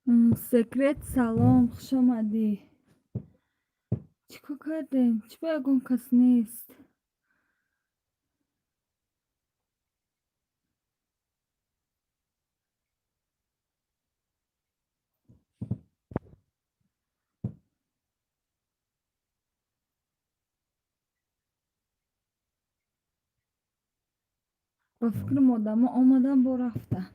Секрет, салом, хушомадӣ. Чӣ кор кардем? Чӣ ба ягон кас нест? Ба фикрам, одамо омадан, бо рафтан.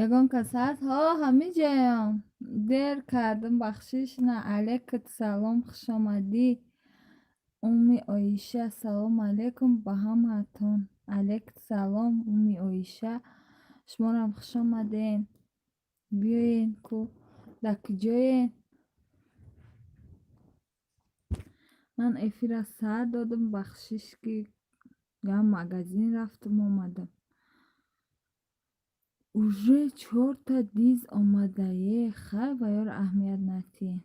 Ягон кас ҳаст? Ҳо, ҳамин ҷоям. Дер кардам, бахшиш. На, алейкум салом, хушомадӣ. Умми Оиша, салому алейкум ба ҳамаатон. Алейкум салом, Умми Оиша. Шуморам хуш омаден. Биёен ку, дар куҷоен? Ман эфира сар додам, бахшиш, ки як магазин рафтам, омадам. Уже чорта диз омадае. Хай, ба ёро аҳамият натиҳем.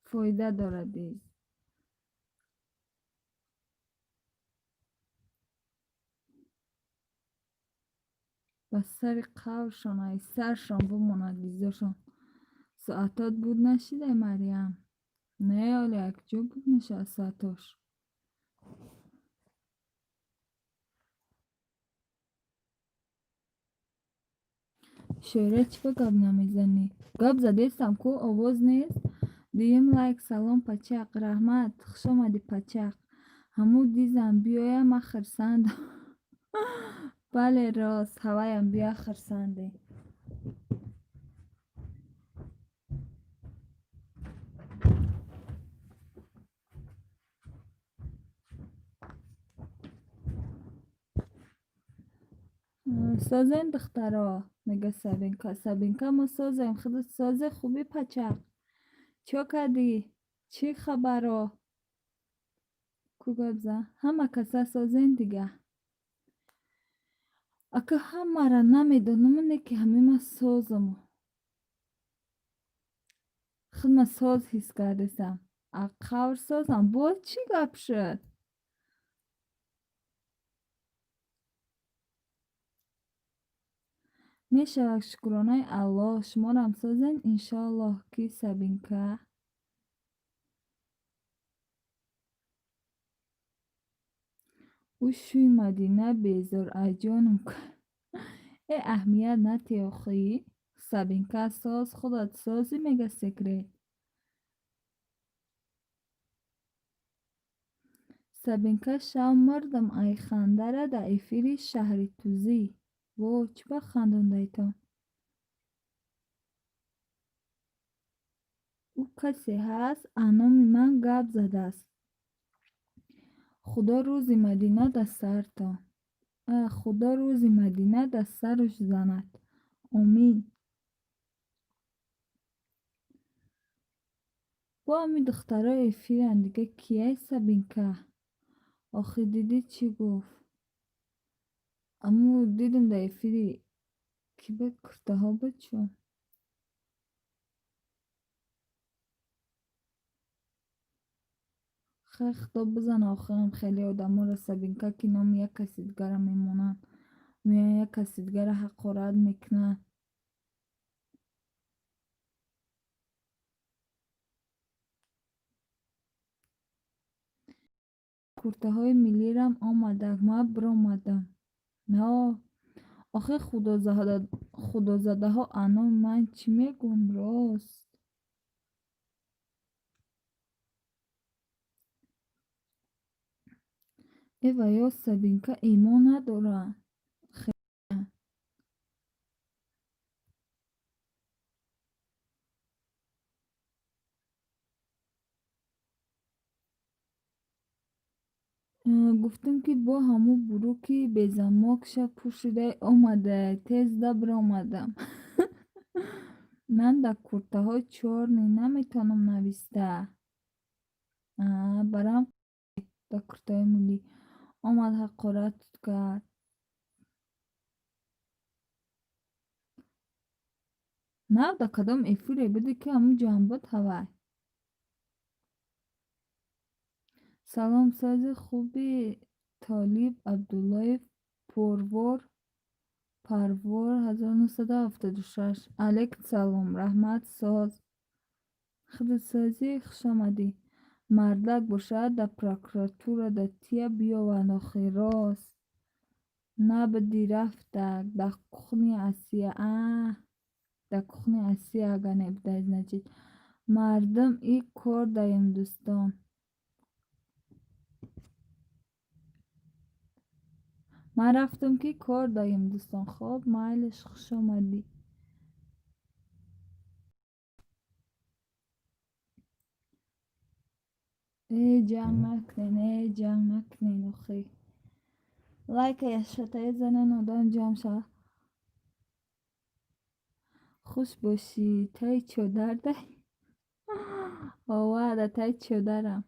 Фоида дорад диз. Ба сари қавршон, ай саршон бимонад дизошон. Соатот буд нашидай, Марьям? Не, оле якҷо буд мешавад соатош. Шоира, чӣ ба гап намезанӣ? Гап задестам ку, овоз нест. Дуюм лайк, салом, пачақ, раҳмат, хушомадӣ, пачақ. Ҳамун дизам биёя, ман хурсандам. Бале, рост, ҳаваям биёя, хурсандем. Созен, духтаро, мега Сабинка. Сабинка, мо созем, худат созе, хубӣ, пачақ? Чо кардӣ? Чӣ хабаро? Ку гап зан? Ҳама каса созен дига. Ака, ҳамаро намедонам, не ки ҳамин ман созам. Худма соз ҳис кардесам. А қавр созам. Боз чӣ гап шуд? Мешавад, шукронаи Аллоҳ, шуморам созен, иншоаллоҳ ки, Сабинка. Ӯ шӯи Мадина безор аз ҷонам. Э, аҳамият натиҳ охӣ. Сабинка, соз, худат созӣ, мега Секрет. Сабинка, шав мурдам ай хандара дар эфири Шаҳритузӣ. Во, чӣ ба хандондаитон? Ӯ касе ҳаст, а номи ман гап задааст. Худо рӯзи Мадина дар сартон. Худо рӯзи Мадина дар саруш занад. Омин. Бо ҳами духтарои эфиран дига кияй Сабинка? Охи дидӣ, чӣ гуфт? Аммо дидам, дар эфири кӣ буд, куртаҳо буд чун. Хай, худо бизана охирам хеле одаморо, Сабинка, ки номи як каси дигара мемонанд, меоянд, як каси дигара ҳақорат мекунанд. Куртаҳои миллирам омадак, ман биромадам. Охир худозадаҳо аноми ман чӣ мегӯянд, рост? Э ва ё, Сабинка, имон надоранд. Гуфтам, ки бо ҳамун буруки безамокша пӯшида омада, тез да биромадам. Ман дар куртаҳои чёрный наметавонам нависта. Барам дар куртаҳои миллӣ омад, ҳақорат кард. Нав дар кадом эфире буде, ки ҳамун ҷо ҳам буд ҳавай. Салом, сози хуби, Толиб Абдуллоев Порвор, Парвор, 1976. Алейкум салом, раҳмат, соз. Худат созӣ, хушомадӣ. Мардак бошад, дар прокуратура да тия биёванд охи, рост. Набудӣ, рафтак дар кухни Асия. А дар кухни Асия ага небудай, значит. Мардум и кор даем, дӯстон. Ман рафтам, ки кор даем, дӯстон. Хоб, майлиш, хушомадӣ. Э, ҷанг накунен, э, ҷанг накунен охи. Лайка яшатае занен, одам ҷамъ шавад. Хуш бошӣ, таи чодар дай? Ова, дар таи чодарам.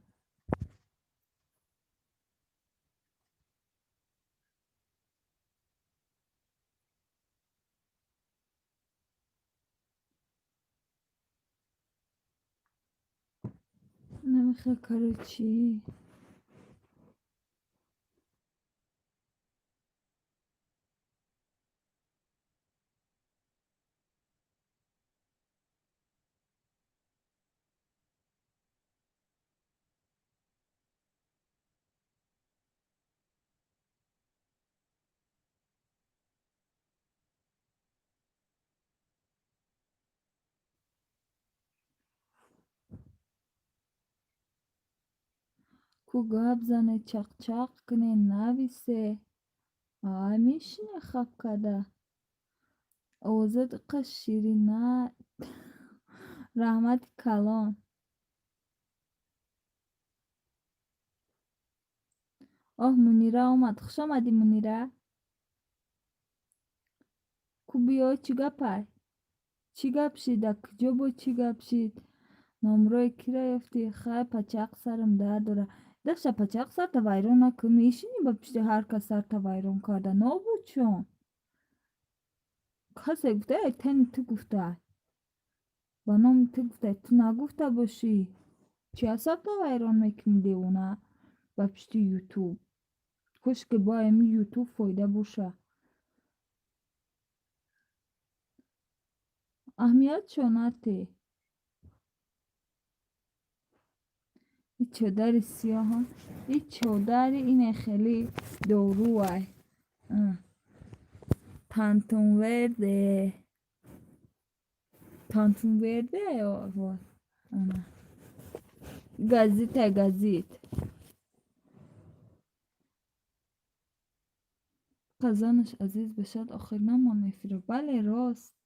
Намехел, короче. Ку гап зане, чақчақ куне, нависе. Ай, мешине хаб карда. Овозат иқа ширина. Раҳмати калон. Оҳ, Мунира омад. Хуш омадӣ, Мунира. Ку биё, чӣ гапай? Чӣ гап шид? Дар куҷо бо чӣ гап шид? Номрои киро ёфтӣ? Хай, пачақ сарам дард дорад. Даша, пачақ сарта вайрон накун. Мешинӣ ба пишти ҳар кас сарта вайрон карда. Нобуд чон. Касе гуфта, ай тани ту гуфта. Ба номи ту гуфта, ту нагуфта бошӣ. Чӣ асабта вайрон мекунӣ, девона? Ба пишти Ютуб. Кош ки бо ами Ютуб фоида боша. Аҳамиятшо нате. И чодари сиёҳам, и чодари ине хеле дорувай. Тантунверде. Тантунверде вот. Газитай, газит. Қазонаш азиз бошад, охир намон эфиро. Бале, рост.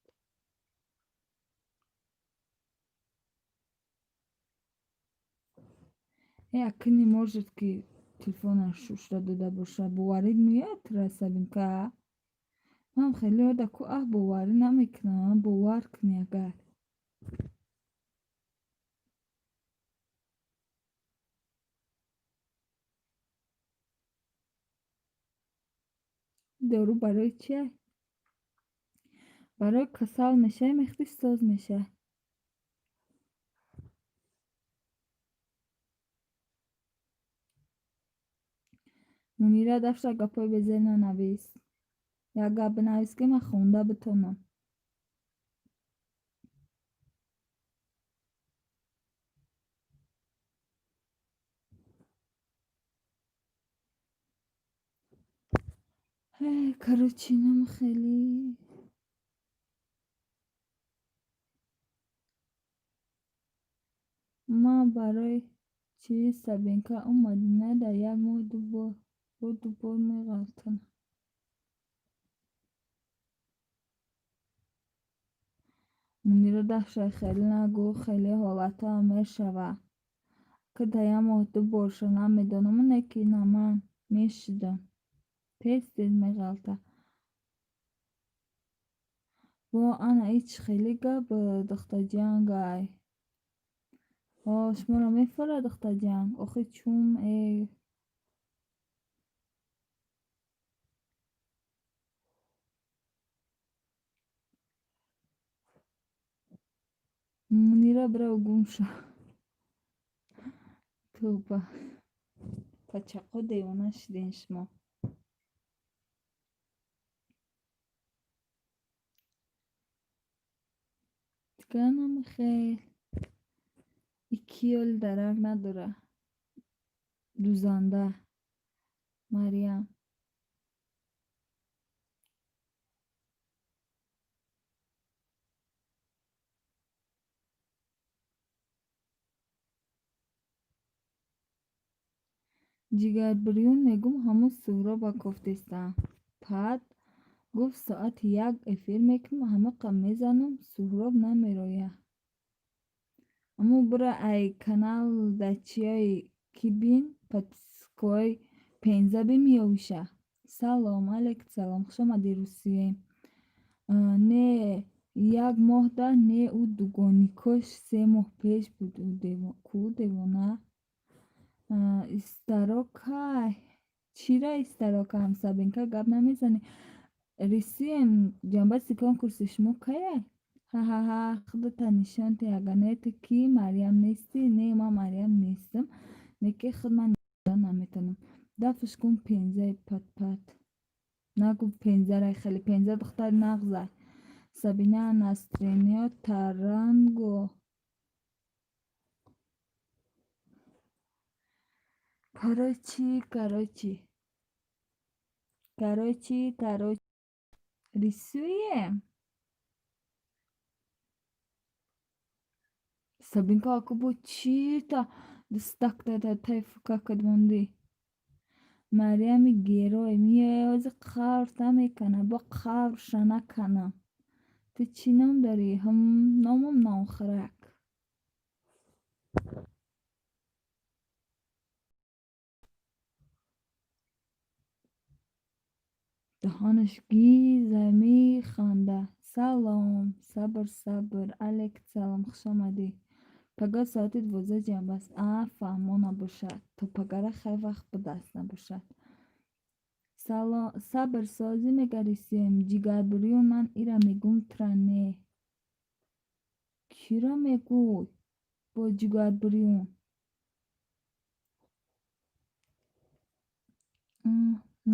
Э, ака, не может, ки телефонаш шушта дода боша. Боварӣ меояд тура, Сабинка? Ман хеле ода ку аҳ боварӣ намекунам, бовар кунӣ агар. Дору барои чия? Барои касал мешавӣ, мехӯрӣ, соз мешавӣ. Мунира, дафша гапҳои безеб нанавис. Як гап бинавис, ки ман хонда битонам. Короче, нам хеле ман барои чӣ, Сабинка? Ӯ Мадина дар як моҳ дубор бо дубор меғалтонад. Мунира, дафша хеле нагӯ, хеле ҳолатҳоам мешава, ки дар як моҳ ду борша намедонам, не ки на ман мешидам, тез тез меғалта. Во, ана ич хеле гап, духтаҷангай. О, шуморо мефорад, духтаҷанг? Охи чум э. Мунира, бирав гум шав. Тӯба, пачақо, девона шудем шумо. Диганам хел икки ёли дарак надора. Дузанда Марьям. Ҷигарбирён мегум, ҳамун Суҳроба кофтестам. Пад гуфт, соати 1 эфир мекунам, ҳамақа мезанам, Суҳроб намерояд. Аммо бура ай канал дачиёи ки бин, подпискаҳои пенза бин, меёвиша. Салом алейкум, салом, хушомадӣ, Русия. Не, як моҳда не, ӯ дугоникош 3 моҳ пеш буд. Ку девона истарокай чира истарокам? Сабинка, гап намезанӣ? Рисием, ҷанбаси конкурси шумо кая? Ҳа-ҳа-ҳа, худата нишон те, агар не, ту кӣ, Марьям нестӣ? Не, ман Марьям нестам, не ки худ ман наметавонам. Дафш кун пензаи патпат. Нагӯ пензарай, хеле пенза духтари нағзай. Сабина, настроение таранго. Короче, короче, короче, короче, рисуем. Сабинка, аку бо чита дастак тайфка мондӣ? Марьями герой меояй, ҳозир қаврта мекана, бо қаврша наканам. Ту чӣ ном дорӣ? Ҳм, номам Нонхӯрак. Даҳонаш гиза, механда. Салом, сабр, сабр, алейк салом, хушомадӣ. Пага соати 12 ҷанбаст. А, фаҳмо набошад, то пагара хеле вақт будаст, набошад. Сабр, созӣ мегарисем. Ҷигарбирён, ман ира мегум, тура не. Киро мегӯй бо ҷигарбирён?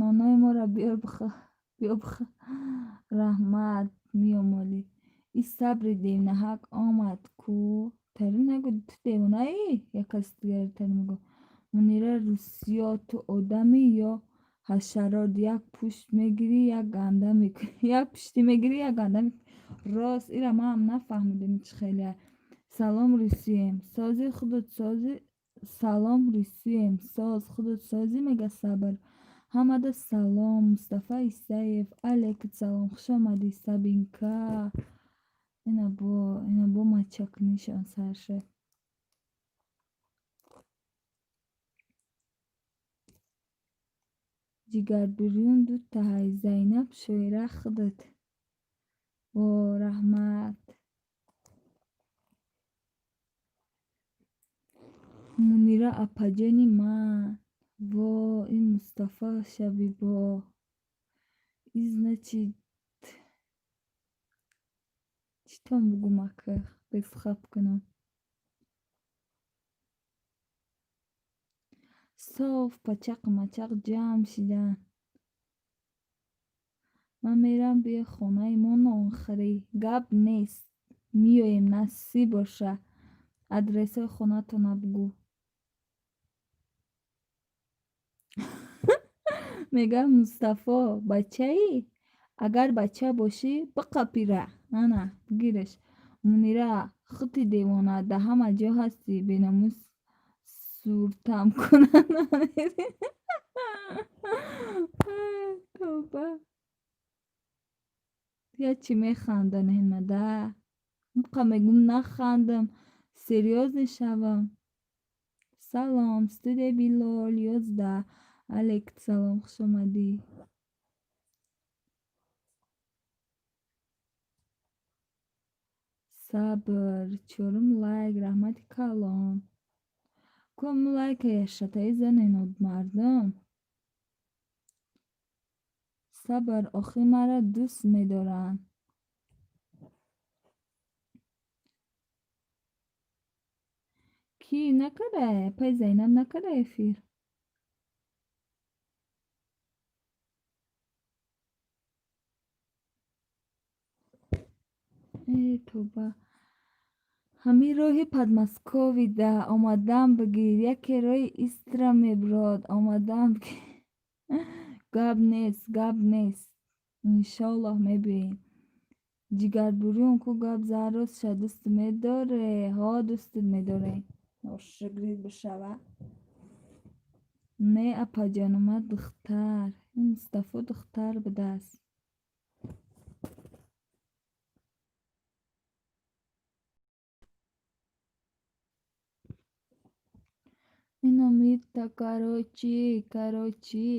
Нонои моро биёр, биё бихӯр. Раҳмат, меомолӣ. И сабри девнаҳак омад ку. Тари нагӯ, ту девонаӣ? Як каси дигаре тари мегӯ. Мунира, русиё, ту одамӣ ё ҳашарот? Як пушт мегирӣ, як ганда мекунӣ, як пуштӣ мегирӣ, як ганда мекунӣ. Рост, ира маам нафаҳмидем, чӣ хеле. Салом, русием, сози худут сози. Салом, русием, соз худут созӣ, мега Сабр. Ҳамада салом. Мустафа Исаев, алейкум салом, хушомадӣ, Сабинка. Ина бо, ина бо мачакнишон сар шуд. Ҷигарбирён дутаҳай, Зайнаб, шоира худат. Во, раҳмат. Мунира апаҷони ман. Во, ин Мустафа шавибо. И значит, читон бугум, ака, безхаб кунам? Соф пачақу мачақ ҷамъ шидан. Ман мерам, биё хонаи мо нонхӯрӣ. Гап нест, меоем, насиб боша. Адресҳои хонатона бугӯ. Мегӯям, Мустафо, бачаӣ? Агар бача бошӣ, биқапира, ана бигираш. Мунира, хути девона, да ҳама ҷо ҳастӣ, беномус, суртам куна намери. Тавба, ячи механдан ҳемада. Муқа мегум, нахандам, серьёзный шавам. Салом, студия Билол 11. Алек, салом, хушомадӣ. Сабр, чорум лайк, раҳмати калон. Кум лайка яшатаи заненод, мардум. Сабр, охир маро дӯст медоранд. Кӣ накарда? Апаи Зайнаб накарда эфир? Э, тоба, ҳамин роҳи Подмосковида омадан бигир, яке роҳи Истра мебурод, омадан бигир. Гап нест, гап нест, иншоллоҳ мебиёем. Ҷигарбурён ку гап зан, ростша, дӯстат медоре? Ҳо, дӯстат медорем, ношукрит бишава. Не, апаҷонума, духтар. Ин Мустафо духтар будааст. Инамита, короче, короче.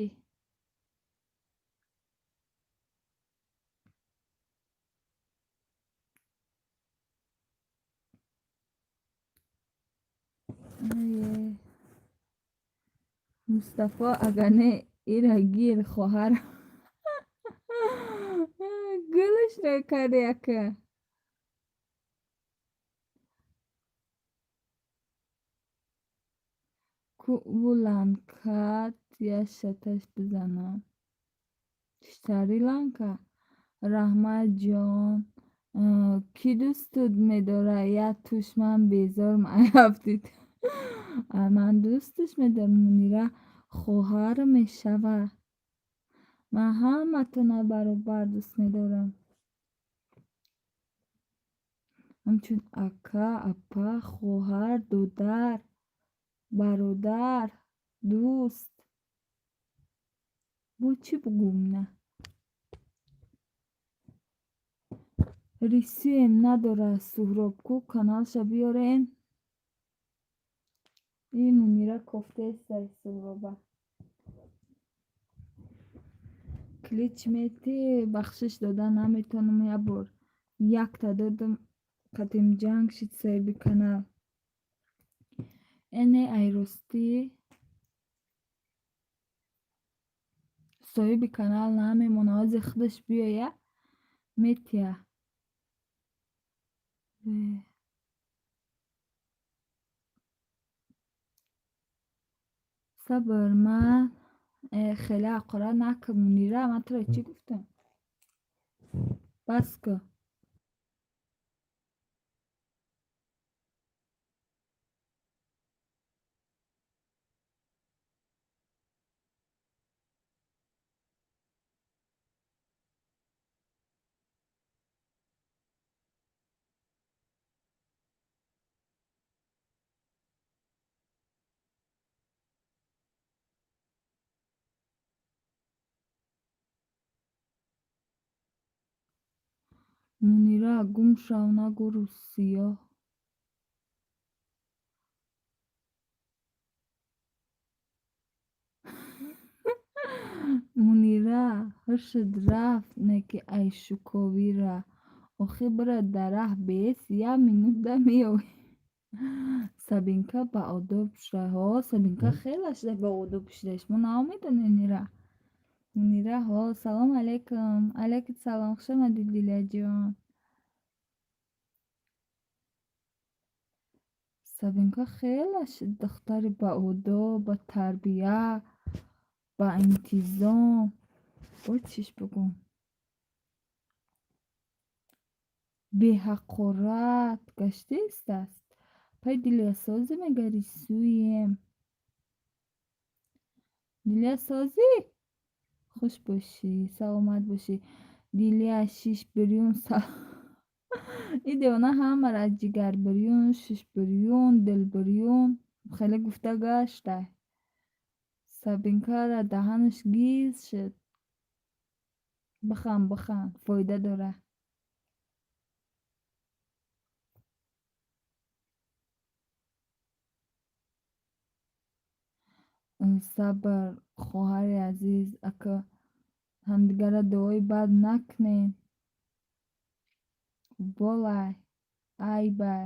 Ае. Мустафо, агар не, ира гир, хоҳарам. Гулаш накарди, ака. Ку ланкат яшаташ бизанам. Шри Ланка? Раҳмат ҷон. Кӣ дӯстут медорад? Я туш ман безорам ай. Ман дӯсташ медорам, Мунира хоҳар мешавад. Ман ҳаматона баробар дӯст медорам. Ҳамчун ака, апа, хоҳар, додар, бародар, дӯст. Бо чӣ бугӯм на? Рисуем надорад Суҳроб ку, каналша биёрем. И Мунира кофтестай Суҳроба. Клич мети, бахшиш дода наметавонам, як бор якта додам, қатим ҷанг шид соҳиби канал. Эне, ай ростӣ, соҳиби канал намемонад, ҳозир худаш биёя, метия. Сабр, ман хеле ҳақорат накун, Мунира, ман туро чӣ гуфтам? Бас кун. Мунира, гум шав, нагӯ рӯзсиёҳ. Мунира, ҳушат рафт, не ки ай шуковира. Охир бира дар раҳ бес, як минута меёвӣ. Сабинка баодоб шуда. Ҳо, Сабинка хеле шуда баодоб шуда. Шумо намедонед ира. Мунира, ҳо, салом алейкум. Алейкум салом, хуш омадӣ, Дилияҷон. Сабинка хеле духтари баодоб, батарбия, баинтизом. Бо чиш бигӯм? Беҳақорат гаштаистааст. Пай Дилия созӣ мега, рисуем. Дилия, созӣ? Хуш бошӣ, саломат бошӣ. Дилия, шиш бирён. И девона ҳамаро ҷигарбирён, шишбирён, дилбирён хеле гуфта гашта. Сабинкара даҳанаш гиз шуд. Биханд, биханд, фоида дорад. Сабр, хоҳари азиз, ака, ҳамдигарро дуои бад накунед. Болай, айбай.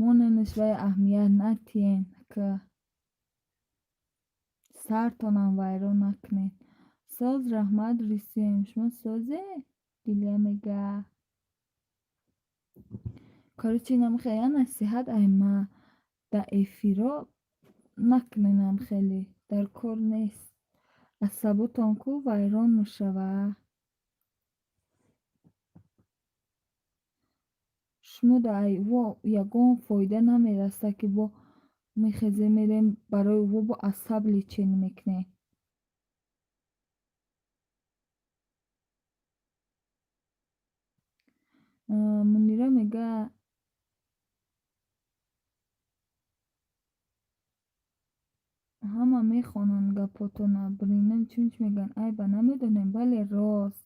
Моненаш вай аҳамият натиҳен, ака. Сартонам вайрон накунед. Соз, раҳмат, рисуем. Шумо созе? Дилия мега. Короче, инам хеле насиҳат ай ма. Дар эфиро накуненам, хеле дар кор нест. Асаботон ку вайрон мешава. Шумо да ай во ягон фоида намераса, ки бо мехезем, мерем, барои во бо асаб лечение мекунем. Мунира мега, ҳама мехонанд гапотона, биринем чун чӣ мегӯянд, айба намедонем, бале, рост.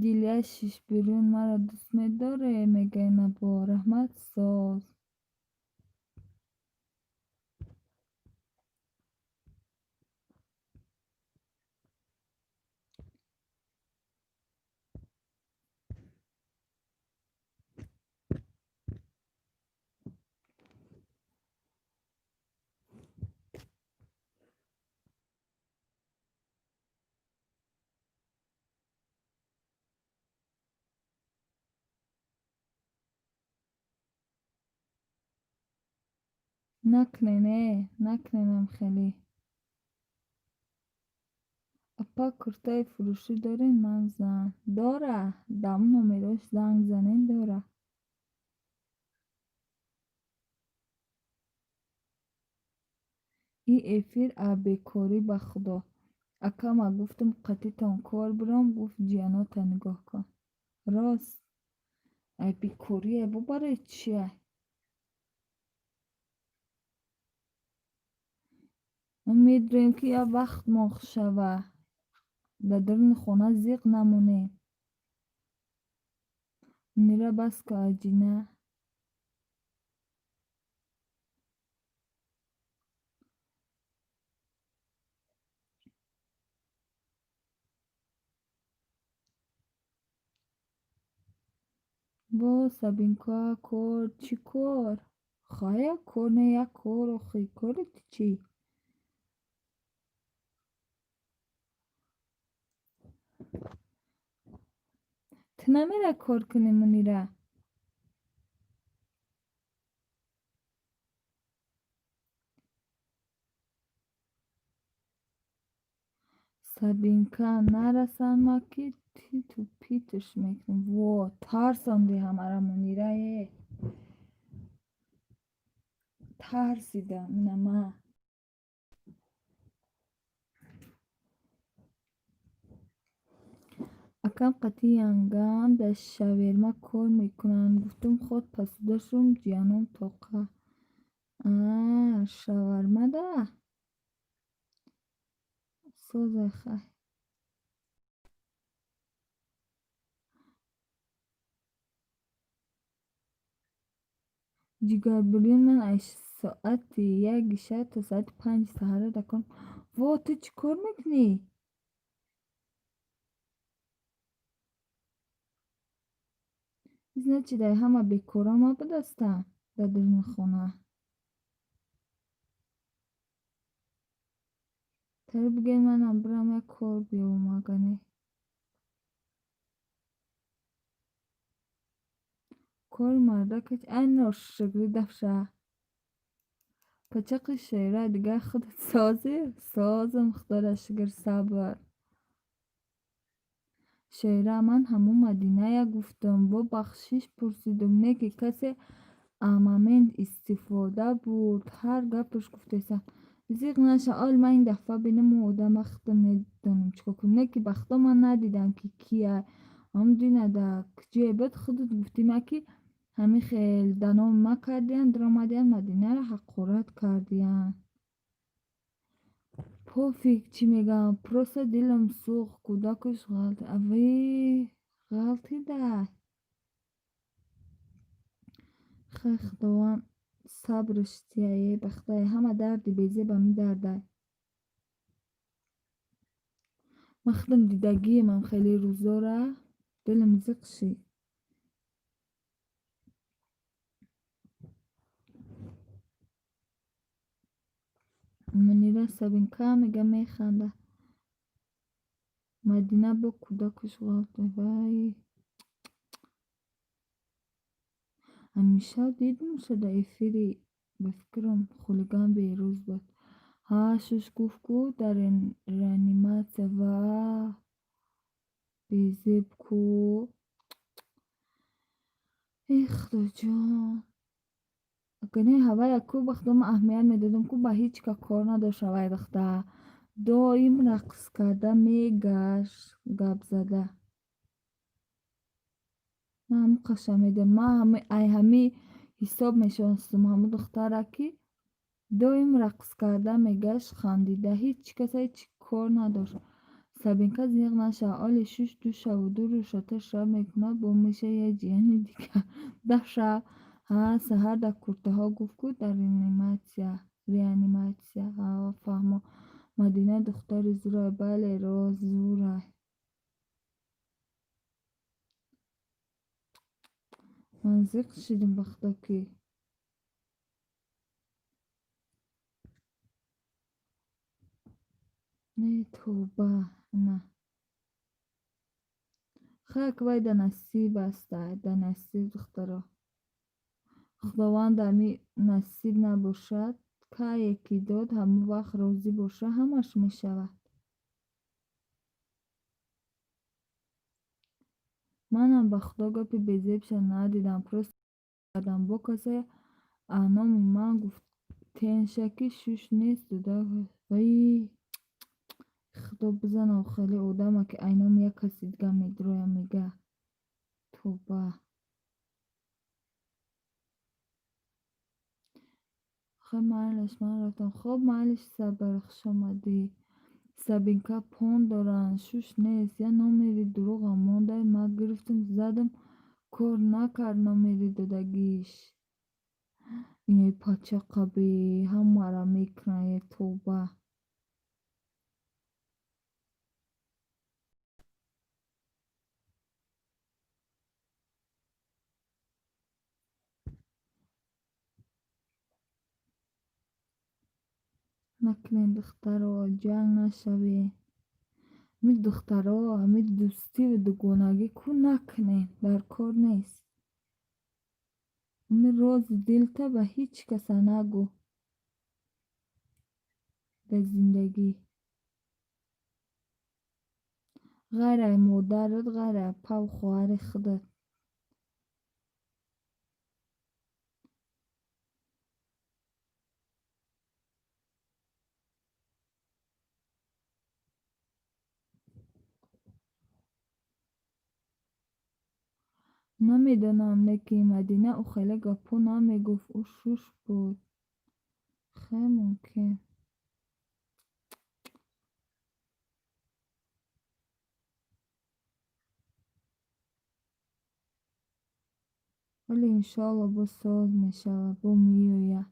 Дилия, шишбирён маро дӯст медоре, мега набо. Раҳмат, соз. Накунен, э, накуненам хеле. Апа, куртаи фурӯшӣ дорен? Ман зан. Дора, дам номерош занг занен, дора. И эфир а бекорӣ, ба худо. Акама гуфтум, қатитон кор биром, гуфт, ҷиянота нигоҳ кун. Рост. Ай бекорие, бо барои чия? Медурем, ки як вақт моҳ шава. Дар даруни хона зиқ намонем. Мунира, бас ку, аҷина. Во, Сабинка, кор чӣ кор? Хай, як кор не, як кор охи, кори ту чӣ? Ту намера кор кунӣ, Мунира? Сабинка, нарасан ма ки титу питуш мекунем. Во, тарсонди ҳамара, Мунира, е. Тарсидам, ина ма. Акам қатъи янгам дар шаверма кор мекунанд. Гуфтум, ход пасуда шум, ҷияном тоқа. А, шавармада? Созай, хай. Ҷигарбирён, ман аз соати 1 шаб то соати 5 саҳара дар кор. Во, ту чӣ кор мекунӣ? Значит, ай ҳама бекора ма будастам дар даруни хона. Тари бигӯед, манам бирам, як кор биёвам, ага не. Кори мардака ай ношукрӣ дафша. Пачақи шера, дигар худат созӣ? Созам, худоро шукр, сабр. Шера, ман ҳамун Мадиная гуфтам, бо бахшиш пурсидум, не ки касе момент истифода бурд, ҳар гапаш гуфтесам. Зиқ наша, ол ман ин дафъа бинам, одама худам медонам чӣ кор кунам. Не ки ба худо ман надидам, ки кия. Ҳамун дина да ҷое буд, худат гуфтима, ки ҳамин хел да номи ма кардиян, даромадиян, Мадинаро ҳақорат кардиян. Пофиг, чӣ мегӯям, просто дилам сӯхт, кӯдакаш авӣ ғалтида. Хай, Худованд сабрш диҳае, ба Худое, ҳама дарди безеба медардай. Ман худам дидагиемам хеле рӯзора, дилам зиқ шид. Мунира Сабинка мега, механда. Мадина бо кӯдакаш ғалт. Вай. Ҳамеша дидмша дар эфири, ба фикрам, хулиган Берӯз буд. Ҳа, шуш гуфт, ку дар реаниматсия, ва безеб ку. Эй Худоҷон. Ага не, ҳавая ку, ба худо, ман аҳамият медодам, ку ба ҳеҷ ка кор надошт ҳавай духтар. Доим рақс карда мегашт, гап зада. Ман ҳамун қаша медонам. Ман ай ҳамин ҳисоб мешиносам ҳамун духтара, ки доим рақс карда мегашт, хандида, ҳеҷ каса ҳеҷ кор надошт. Сабинка, зиқ нашав, оли шуш ду шаву ду рӯз шата шаб мекунад, бо меша як ҷияни дигар. Дафша. Ҳа, саҳар дар куртаҳо гуфт, ку дар реаниматсия. Ҳа, фаҳмо. Мадина духтари зурай, бале, рост, зурай. Ман зиқ шидам, ба худо, ки. Не, тавба, на. Хай, вай да насиб аста, да насиб, духтаро. Худованд ами насиб набошад, кае ки дод, ҳамон вақт розӣ боша, ҳамаш мешавад. Манам ба худо гапи безебша надидам, просто кардам, бо касе номи ман гуфтенша, ки шуш нест дода. Вай, худо бизанав хеле одама, ки ай номи як каси дига медроя, мега. Тавба. Хай, майлаш, ман рафтам. Хоб, майлиш, Сабр, хушомадӣ. Сабинка, пон доранд, шуш нест. Я номери дурӯғам мондай, ман гирифтам, задам, кор накард номери додагиш. Инои пачақаби ҳамаро мекунад, е тавба. Накунед, духтаро, ҷанг нашавед. Ҳамин духтаро, ҳамин дӯстиву дугонагӣ ку накунед, дар кор нест. Ҳамин рози дилта ба ҳеҷ каса нагӯ дар зиндагӣ. Ғайр ай модарат, ғайр ай апаву хоҳари худат. Намедонам, лекин Мадина ӯ хеле гапҳо намегуфт, ӯ шуш буд. Хеле мумкин. Вале иншоалло, боз соз мешавад, бо меояд.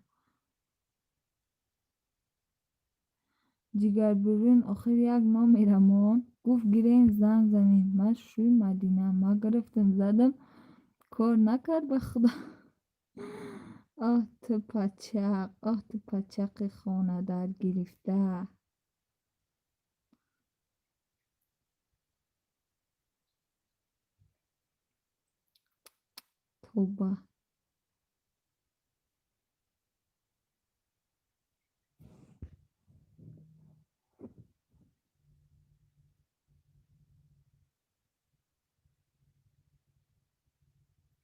Ҷигарбирён охир як номера монд, гуфт, гирем, занг занем. Ман шӯи Мадина. Ман гирифтам, задам, кор накард, ба худо. Оҳ ту пачақ, оҳ ту пачақи хонадар гирифта. Тоба.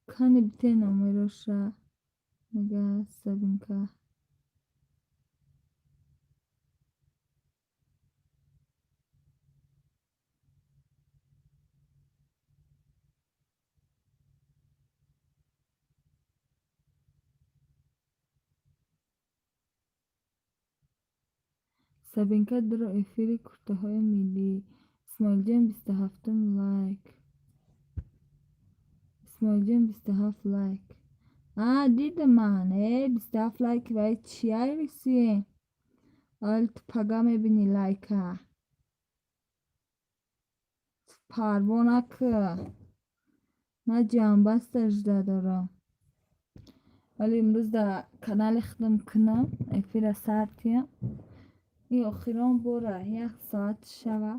Кани бите номероша, мега Сабинка. Сабинка, дуро эфири куртаҳои миллӣ. Исмоилҷон, 27-ум лайк. Исмоилҷон, 27 лайк. А, дидам ман. 27 лайк вай чия, Русие? Ҳоли ту пага мебинӣ лайка. Ту парво накӣ. Ман ҷамъбаста жда дорам. Вале имрӯз дар канали худам кунам, эфира сар тиям. И охирон бора як соат шава.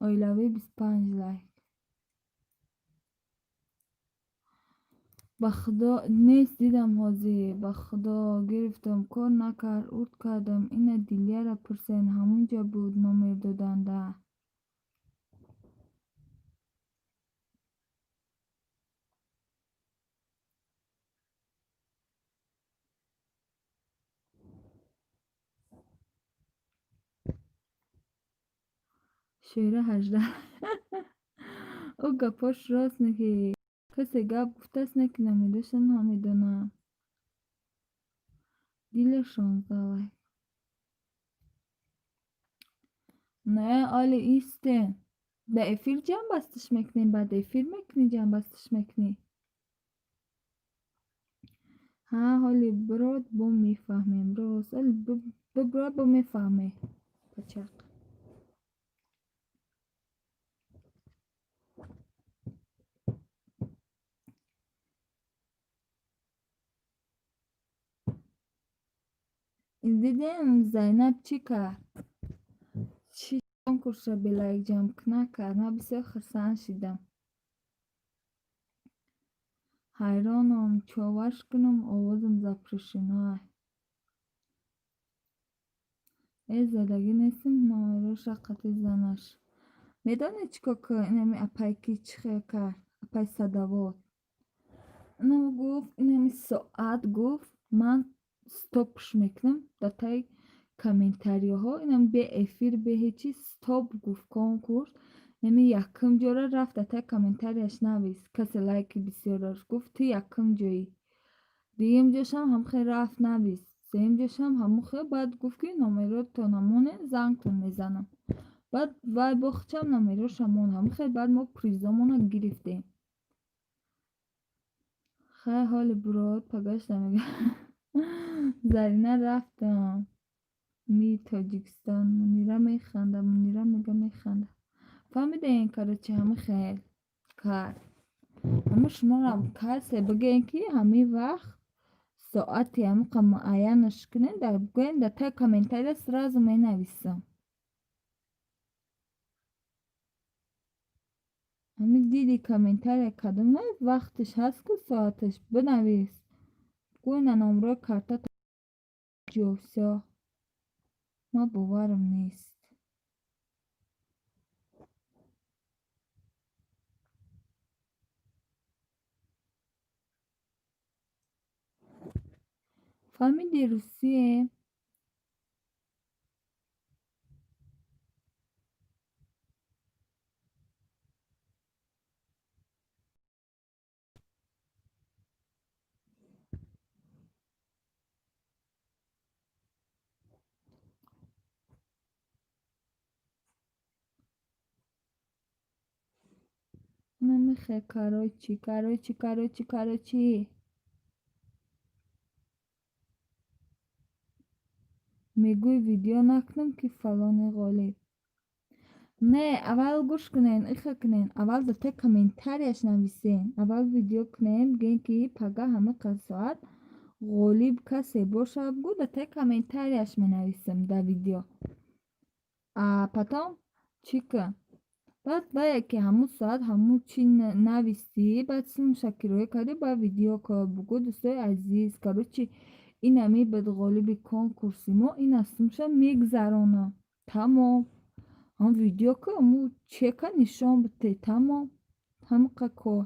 Оилавӣ, 25 лайк. Ба худо, нест, дидам ҳозир. Ба худо, гирифтам, кор накард, урд кардам. Ина Дилияра пурсен, ҳамунҷа буд номер доданда. Шоира, 18. Ӯ гапош рост не, ки касе гап гуфтааст, не ки номероша намедонам. Дилер, 16 лайк. Не, оли истен. Ба эфир ҷамъбасташ мекунем, баъд эфир мекунӣ, ҷамъбасташ мекунӣ. Ҳа, ҳоли бирод, бо мефаҳмем. Рост, ҳоли бибирод, бо мефаҳме. Пачақ. Дидем, Зайнаб чӣ кард? Чӣ конкурсро белайк ҷамъкунак кард. Ман бисёр хурсанд шидам. Ҳайронам, човаш кунам, овозам запрещено. Э, задагӣ нестем номероша қати занаш. Медонед, чӣ кор кун? Инами апайки чӣ хел кард? Апай Садовод. Инам гуфт, инами соат гуфт, ман стопш мекунам дар таи комментарияҳо. Инам бе эфир, бе ҳеҷ чиз стоп гуфт конкурс. Инами якум ҷора рафт, дар таи комментарияш навис. Касе лайки бисёр дошт. Гуфт, ту якум ҷоӣ. Дуюм ҷошам ҳамхел рафт навис. Сеюм ҷошам ҳамон хел. Баъд гуфт, ки номеротон монед, зангтон мезанам. Баъд вай бо хичам номероша монд. Ҳамон хел баъд мо призомона гирифтем. Хай, ҳоли бурод, пагашта мега. Зарина, рафтам. Ми Тоҷикистон. Мунира механда, Мунира мега, механда. Фаҳмидем, короче, ҳамин хел кард. Ҳама шуморам касе бигӯем, ки ҳамин вақт соати ҳамиқа муайянаш кунем, гӯем, дар таи комментария сразу менависам. Ҳамин диди комментария кадом вақташ ҳаст ку, соаташ бинавис. Гӯ, ина номрои карта ҷо, всё. Ман боварам нест. Фаҳмиди, Русие? Намехе, короче, короче, короче, короче. Мегӯй, видео накунам, ки фалоне ғолиб. Не, аввал гӯш кунен, иха кунен. Аввал дар таи комментарияш нависен. Аввал видео кунем, бигӯем, ки пага ҳамиқа соат ғолиб касе бошад, гӯ, дар таи комментарияш менависам дар видео. А потом чӣ кун? Баъд бая ки ҳамун соат ҳамун чӣ навистӣ, баъд сумша кироя кардӣ, баъд видео кор бугӯ: дӯстои азиз, короче, инами буд ғолиби конкурси мо, ина сумша мегзаронам. Тамом. Ҳам видео ку, ҳамун чека нишон бите, тамом. Ҳамиқа кор.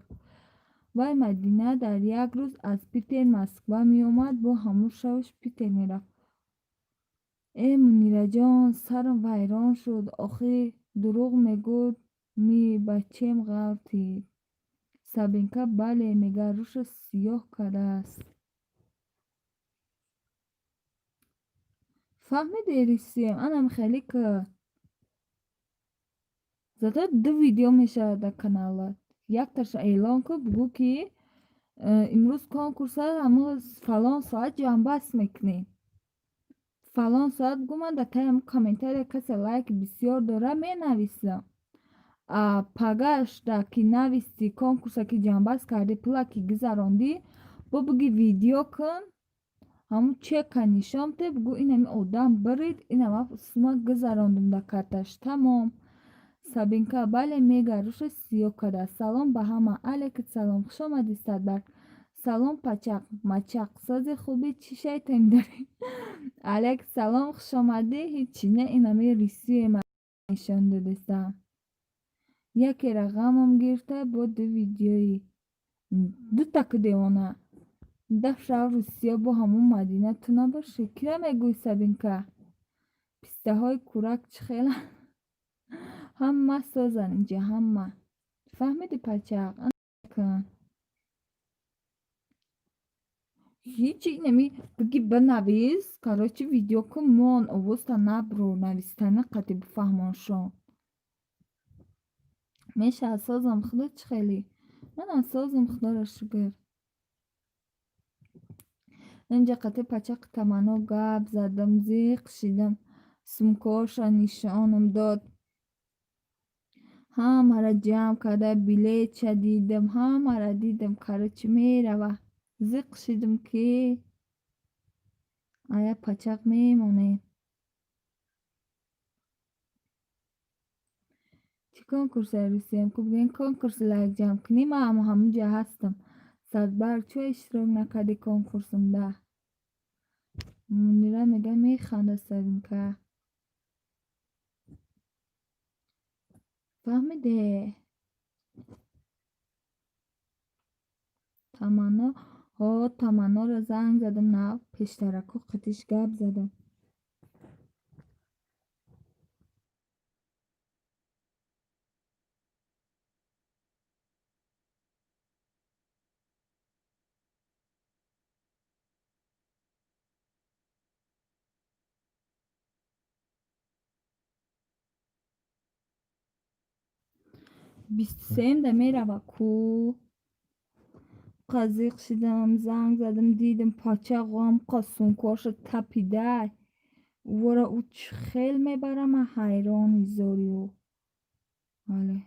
Вай Мадина дар як рӯз аз Питер Москва меомад, бо ҳамун шавш Питер мерафт. Э, Мунираҷон, сарам вайрон шуд. Охи дурӯғ мегӯд, ми бачем ғалтид. Сабинка бале мега, рӯша сиёҳ кардааст. Фаҳмиди, Рисием? Анам хеле ка. Зато ду видео мешавад дар каналат. Якташа эълон кун, бугӯ ки имрӯз конкурс аст, ҳамун фалон соат ҷамъбаст мекунем. Фалон соат бугӯ, ман дар таи ҳамун комментария касе лайк бисёр дора менависам. А пагашда ки нависти, конкурса ки ҷамъбаст кардӣ, пула ки гузарондӣ, бо буги видео кун, ҳамун чека нишон бите, бугӯ инами одам бирид, ина ман сума гузарондум дар карташ. Тамом. Сабинка бале мега, рӯша сиёҳ кардааст. Салом ба ҳама. Алейкум салом. Хуш омадӣ, Садбарг. Салом, пачақ мачақ, сози хубӣ, чӣ шайтонӣ дорӣ? Алейкум салом, хуш омадӣ. Ҳичи не, инами рисуе ман нишон додистам. Якера ғамам гирифта бо ду видеои. Дута ку девона. Дафшав Русия бо ҳамун Мадина ту набошӣ. Кира мегӯӣ, Сабинка? Пистаҳои кӯрак чӣ хеланд? Ҳама созанд инҷа, ҳама. Фаҳмидӣ, пачақ? Кун. Ҳичи, инами буги бинавис, короче, видео кун, мон овозта набро, навистана қати бифаҳмоншон. Мешавад, созам, худо чӣ хеле? Манам созам, худоро шукр. Инҷа қати пачақи Таманно гап задам, зиқ шидам, сумкаҳоша нишонам дод. Ҳамаро ҷамъ карда, билетша дидам, ҳамаро дидам, короче, мерава. Зиқ шидам ки ая пачақ мемонем. Чӣ конкурсе, Русиям? Ку бигӯем конкурси лайк ҷамъ кунӣ, ман ҳамунҷа ҳастам. Садбарг, чӯ иштирок накардӣ конкурсумда? Мунира мега механда Сабинка. Фаҳмиде? Таманно ҳо, Таманноро занг задам, нав пештарако қатиш гап задам. Бисту сеюмда мерава ку. Қа зиқ шидам, занг задам, дидам пачақ қа сумкаҳоша тапидай. Вора ӯ чӣ хел мебара, ман ҳайрони зори ӯ. Бале.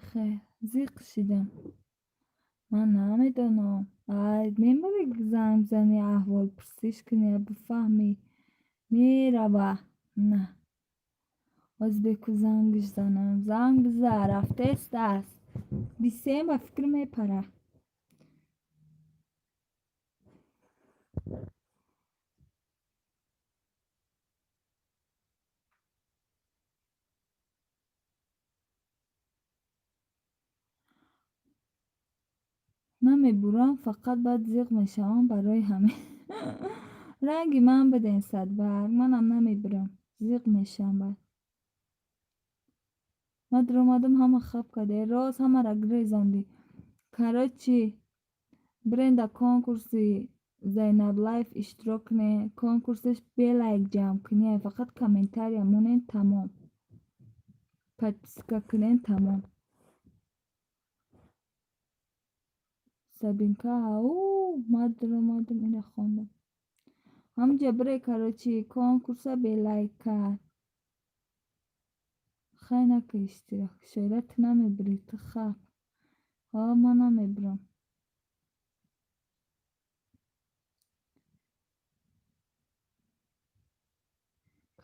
Хел зиқ шидам. Ман намедонам. Ай, мемонӣ занг бизанӣ, аҳволпурсиш кунӣ, бифаҳмӣ. Мерава. На. Ҳозир беку зангш занам. Занг биза, рафтест аст. 23-м ба фикр мепара. Намебурам, фақат баъд зиқ мешавам барои ҳамин. Ранги ман биден, Садбарг, манам намебурам, зиқ мешавам баъд. Ман даромадам, ҳама хаб карде, рост ҳамаро гирезондӣ. Короче, бирен дар конкурси Зайнаб Лайф иштирок кунед. Конкурсаш бе лайк ҷамъ кунӣ, фақат комментария монед, тамом. Подписка кунед, тамом. Сабинка ау, ман даромадам, ина хондам. Ҳамунҷа бире, короче, конкурса бе лайк кард. Хай нака иштирок. Шоира, ту намебурӣ, ту хаб. Ҳо, ман намебурам.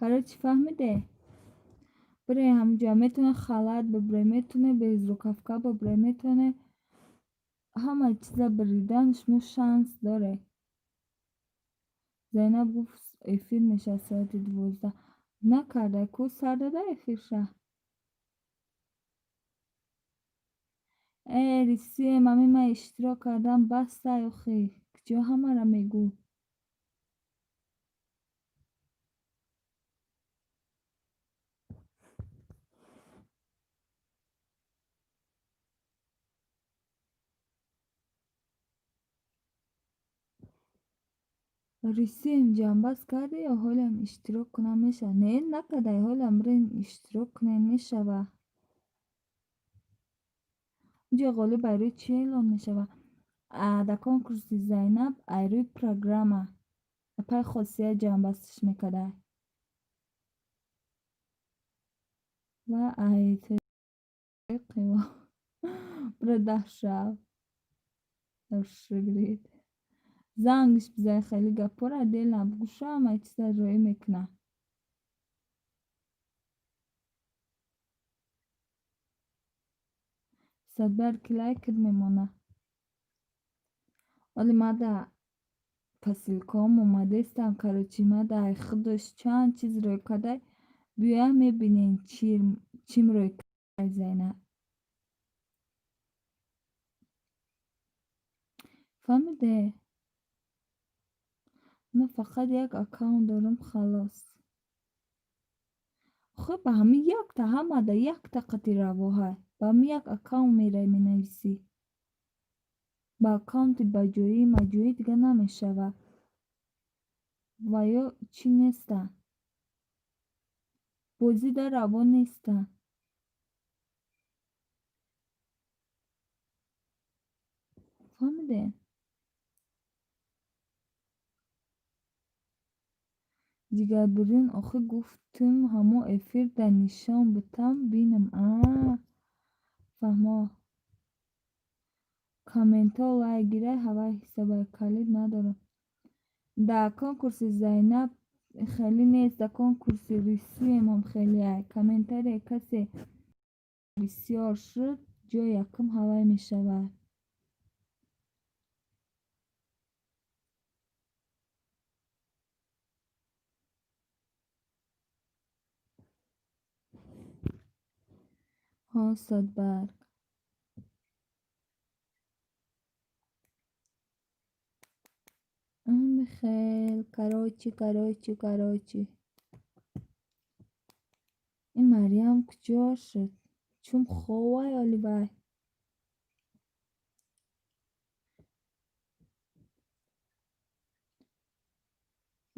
Короче, фаҳмиде? Бире ҳамҷоя, метавоне халат бибуре, метавоне безрукавка бибуре, метавоне ҳамаи чиза биридан, шумо шанс доре. Зайнаб гуфт, эфир мешавад соати 12. Накарда ку, сар дада эфирша. Э, рисием, ами ман иштирок кардам, бастай охи. Куҷо ҳамаро мегӯ? Рисием, ҷамъбаст кардӣ ё ҳолиам иштирок кунам мешавад? Не, накардай, ҳолиам бирен иштирок кунем, мешава. Унҷо ғолиб айрӯи чӣ эълон мешавад? Дар конкурси Зайнаб айрӯи программа. Апай хосият ҷамъбасташ мекардай. Ва ай бира даҳ шав. Шигрид. Зангш бизай, хеле гапҳоро отдельно бугӯша, ҳамаи чиза роӣ мекунад. Садбар ки лайкат мемонад. Вале ма да посылкаҳом омадестам, короче, ма да худош чанд чиз рӯй кардай, биёя мебинем, чим рӯй кардай Зайнаб. Фаҳмиде? Ман фақат як аккаунт дорам, халос. Охир ба ҳамин якта, ҳамада якта қати равоҳай. Ба ҳамин як аккаунт меравӣ, менависӣ. Ба аккаунти баҷоӣ маҷоӣ дига намешавад. Ва ё чӣ нестанд. Бозӣ дар раво нестанд. Фаҳмидем? Ҷигарбирён, охир гуфтум, ҳамо эфир дар нишон бутам, бинам. Аа, фаҳмо. Комментҳо лайк гирай, ҳавай ҳисобай, калид надорам. Дар конкурси Зайнаб хеле нест, дар конкурси Русиямам хеле ай. Комментария касе бисёр шуд, ҷои якум ҳавай мешавад. Ҳо, Садбарг. Михел, короче, короче, короче. Ин Марьям куҷо шуд? Чун ховай оли вай.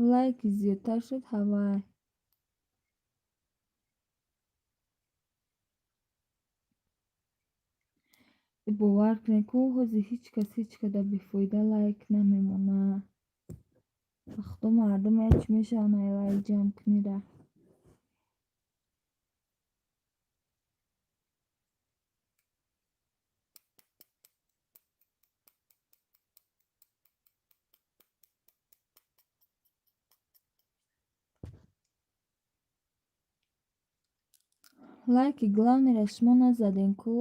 Лайки зиёдтар шуд ҳавай. Бовар кунед, ку ҳозир ҳеҷ кас ҳеҷ када бефоида лайк намемонад. Ба худо, мардум як чӣ мешаванд ай лайк ҷамъ кунида. Лайки главныйро шумо назадем ку?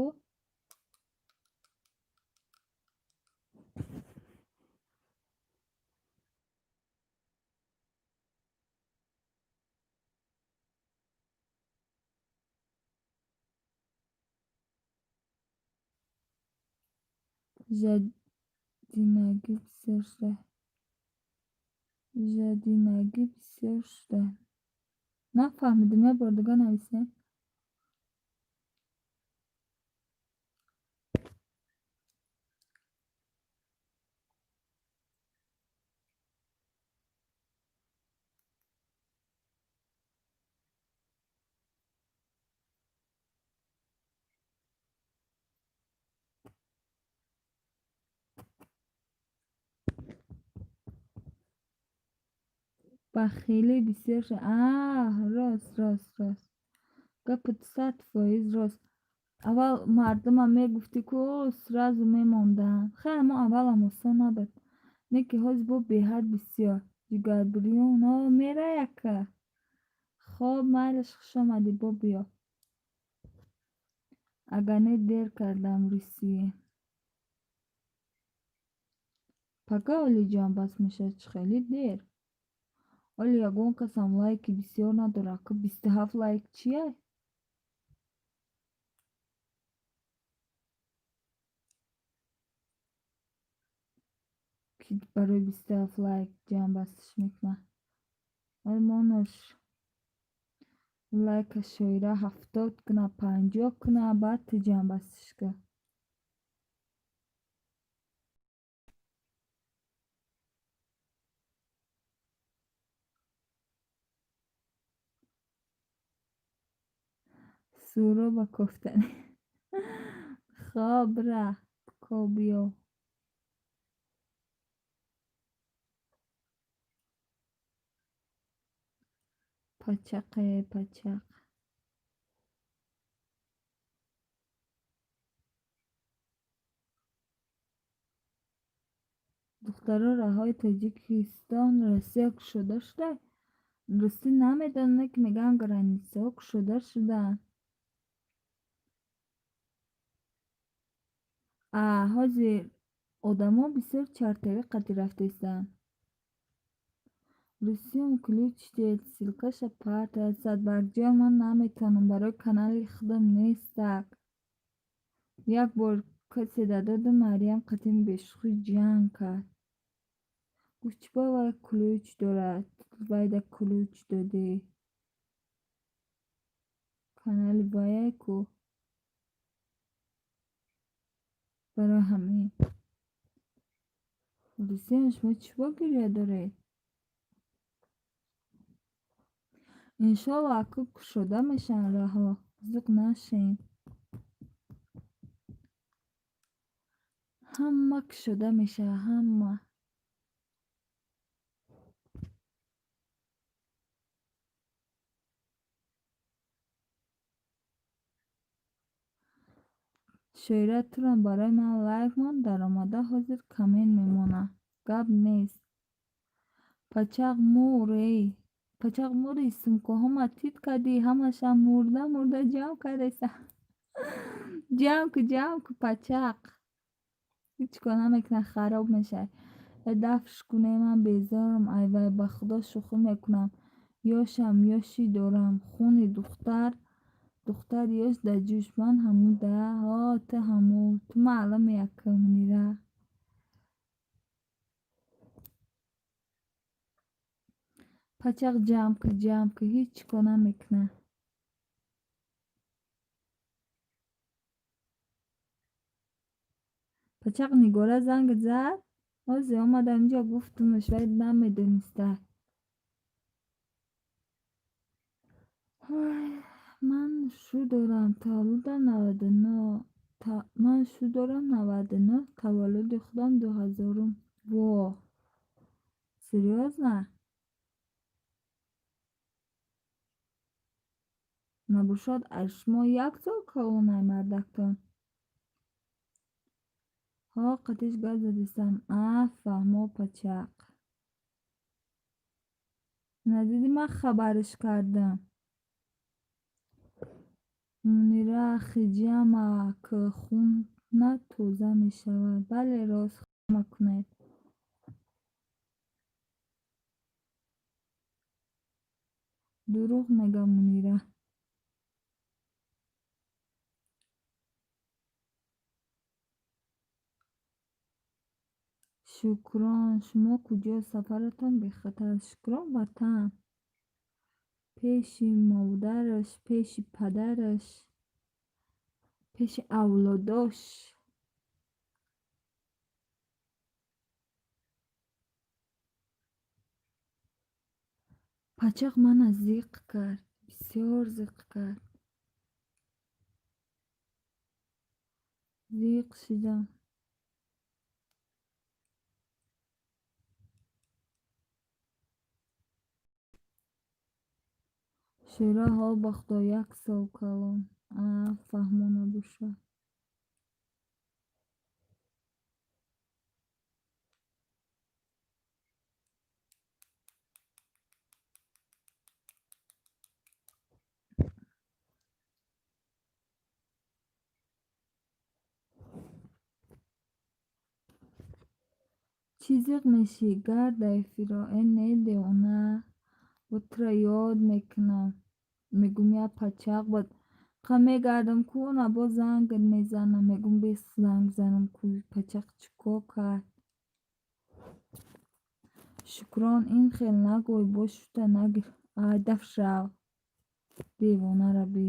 Жадинагӣ бисёр шуда. Жадинагӣ бисёр шуда. Нафаҳмидем, як бор дига нависем. Бахилӣ бисёр шуда. Аа, рост, рост, рост. Гапат 100% рост. Аввал мардумам мегуфтӣ ку, сразу мемонданд. Хеле мо аввалам осон набуд. Не ки ҳозир бо беҳад бисёр. Ҷигарбирён, о, мера яка. Хоб, майлаш, хуш омадӣ, бо биё. Агар не, дер кардам Русия. Пага оли ҷамъбаст мешавад, чӣ хеле дер. Оли ягон касам лайки бисёр надорад. Ку 27 лайк чия? Ки барои 27 лайк ҷамъбасташ мекунад? Оли монаш лайка шоира 70 куна, 50 куна, баъд ту ҷамъбасташ кун. Суроба кофтани. Хоб ра, ко биё. Пачақе, пачақ. Духтаро, раҳои Тоҷикистон Россия кушода шуда? Ростӣ намедонам, ки мегӯям границаҳо кушода шудаанд. А ҳозир одамо бисёр чартерӣ қадр рафтаистанд. Русиям ключ дед, ссылкаша партояд. Садбаргҷон, ман наметавонам, барои канали худам нестак. Як бор касе дадодум, Марьям қатим бешӯхӣ ҷанг кард. Гуфт, чӣ ба вай ключ дорад, вайда ключ додӣ. Канали ваяй ку. Барои ҳамин. Русиям шумо чӣ бо гиря доред? Иншолло, аку кушода мешаванд раҳо. Зуқ нашен. Ҳама кушода мешавад, ҳама. Шоира, турам барои ман лайк мон, даромада ҳозир коммент мемонад. Гап нест. Пачақ мур, эй. Пачақ мури, сумкаҳома тит кардӣ, ҳамаша мурда мурда ҷамъ кардаиса. Ҷамъ ку, ҷамъ ку, пачақ. Ҳеҷ кор намекунад, хароб мешавад. Э дафш куне, ман безорам, ай вай, ба худо шӯхӣ мекунам. Ёшам ёшӣ дорам, хуни духтар, духтар ёш дар ҷӯш. Ман ҳаму да, ҳо, ту ҳаму, ту маълуми яка Мунира. Пачақ ҷамъ ку, ҷамъ ку, ҳеҷ кор намекунад. Пачақ Нигора занг зад, ҳозир омадам инҷо гуфтумаш, вай намедониста. Ман шу дорам, таваллудам 99. Ман шу дорам 99, таваллуди худам 2000-ум. Во! Серьёзно? Набошад, аз шумо як сол калонай мардактон. Ҳо, қатиш гап задистам. А, фаҳмо, пачақ. Надидӣ, ман хабараш кардам. Мунира, хиҷама к хуна тоза мешавад. Бале, рост, хиҷама кунед. Дурӯғ мега Мунира. Шукрон, шумо куҷо? Сафаратон бехатар. Шукрон, ватан. Пеши модараш, пеши падараш, пеши авлодош. Пачақ мана зиқ кард, бисёр зиқ кард. Зиқ шидам. Шӯра, ҳо, ба худо, як сол калон. А, фаҳмо набошад. Чӣ зиқ мешӣ? Гарда эфиро. Э не, девона. Бо тура ёд мекунам. Мегӯм як пачақ бад. Қа мегардам ку на боз зангат мезанам. Мегӯм бес занг занам ку пачақ чӣ кор кард. Шукрон ин хел нагӯй, боз шута нагир. Ай даф шав. Девонара би.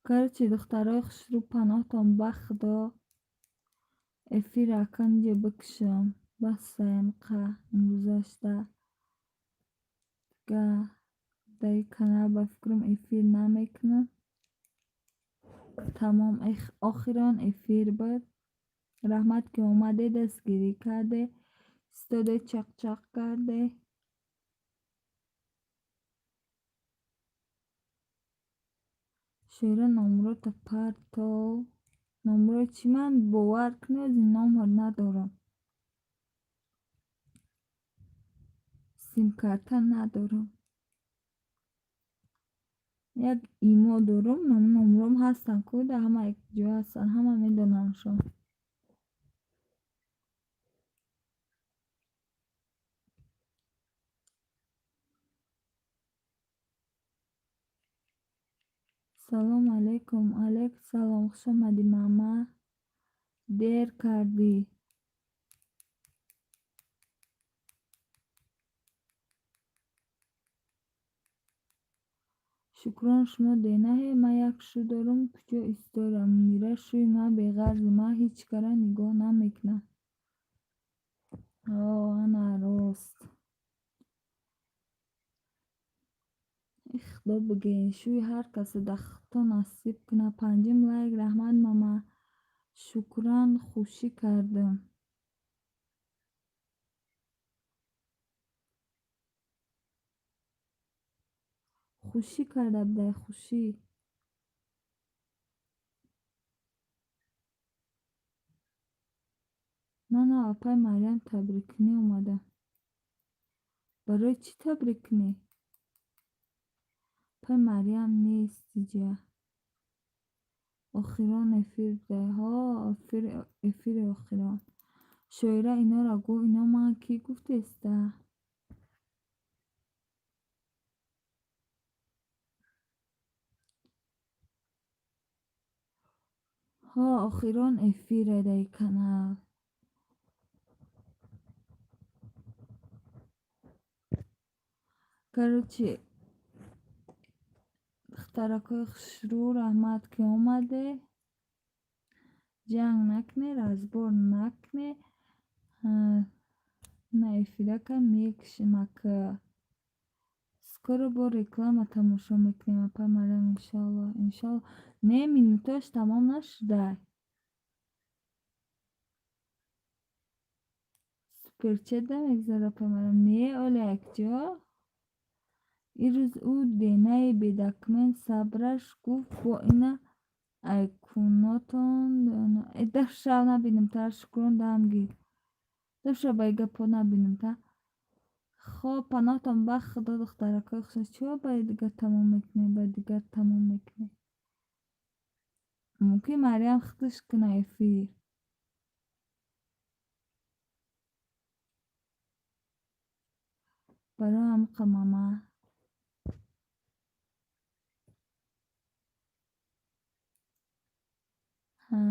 Короче, духтарои хушрӯ, паноҳтон ба Худо. Эфир акан ҷо бикушам. Басаем қа имрӯзашда. Дига дар ин канал ба фикрам эфир намекунам. Тамом, охирон эфир буд. Раҳмат, ки омаде, дастгирӣ карде, истоде, чақчақ карде. Шоира, номрота партов. Номрои чӣ? Ман бовар кунед, аз ин номр надорам. Симкарта надорам. Як имо дорам, номром ҳастанд ку, дар ҳама ҷо ҳастанд, ҳама медонамшон. Салом алейкум. Алейкум салом. Хуш омадӣ, мама. Дер кардӣ. Шукрон, шумо денаҳе, ман як шу дорам, куҷо история? Мунира, шӯи ман беғарзи ман ҳеҷ кара нигоҳ намекунад. О, ана рост. Худо бигӯен, шӯи ҳар касе дар худто насиб кунад. Панҷум лайк, раҳмат, мама. Шукран, хушӣ кардам. Хушӣ карда будай, хушӣ. Ман апаи Марьям табриккунӣ омадам. Барои чӣ табрик кунӣ? Апаи Марьям нест иҷа. Охирон эфир будай. Ҳо, эфири охирон. Шоира, инора гӯ, ино ман кӣ гуфтеста? Ҳо, охирон эфире дар канал. Короче, духтаракҳои хушрӯ, раҳмат, ки омаде. Ҷанг накне, разбор накне. На эфирака мекушем ака. Скоро бо реклама тамошо мекунем, апаи Марьям, иншоалло. Иншоалло. Не, минуташ тамом нашудай. Суперчат намегзара, апаи Марьям. Не, оли якҷо. Ирӯз ӯ денаи бедокумент сабраш гуфт бо ина айкунотон. Э, даф шав, набинам та, шукрон, дам гир. Даф шав, ба гапҳо набинам та. Хоб, паноҳтон ба Худо, духтаракҳои хушрӯ. Чиро ба дигар тамом мекунем, ба дигар тамом мекунем? Мумкин Марьям худаш куна эфир. Барои ҳамқа мама. Ҳа,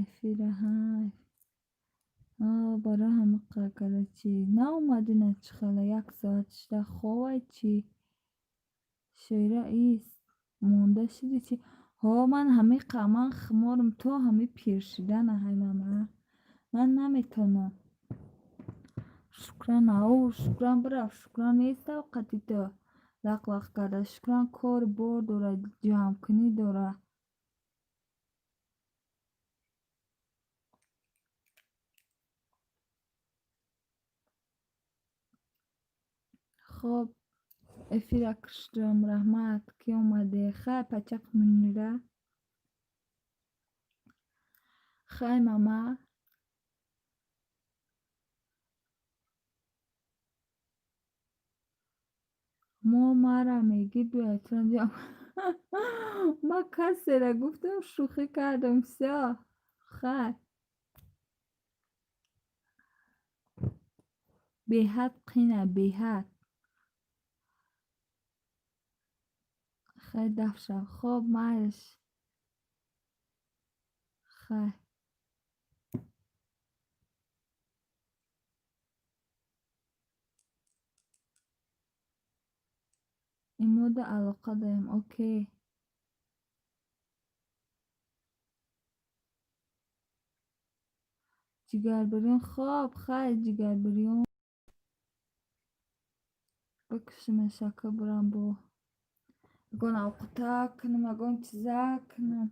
эфира, ҳа. Барои ҳамқа, короче. Наомадӣ на чӣ хела, як соат шуда ховай чӣ? Шоира, ист. Монда шуди чӣ? Ҳо, ман ҳамиқа, ман хуморам то ҳами пир шудана ҳай мама. Ман наметонам. Шукран, ау, Шукран бирафт, Шукран нест авқати ту. Лақ-лақ карда. Шукран кори бор дора, ҷамъкунӣ дора. Хоб, эфира куштам, раҳмат, ки омаде. Хай, пачақ Мунира. Хай, мама. Мо мара мегӣ, биёйтон. Ман касеро гуфтам, шӯхӣ кардам, всё, хай. Беҳад қина, беҳад. Хай, даф шав. Хоб, майлиш. Хай. Имода алоқа дорем, окей. Ҷигарбирён, хоб, хай, ҷигарбирён. Бикушимаш, ака, бурам, бо ягон овқата кунам, ягон чиза кунам.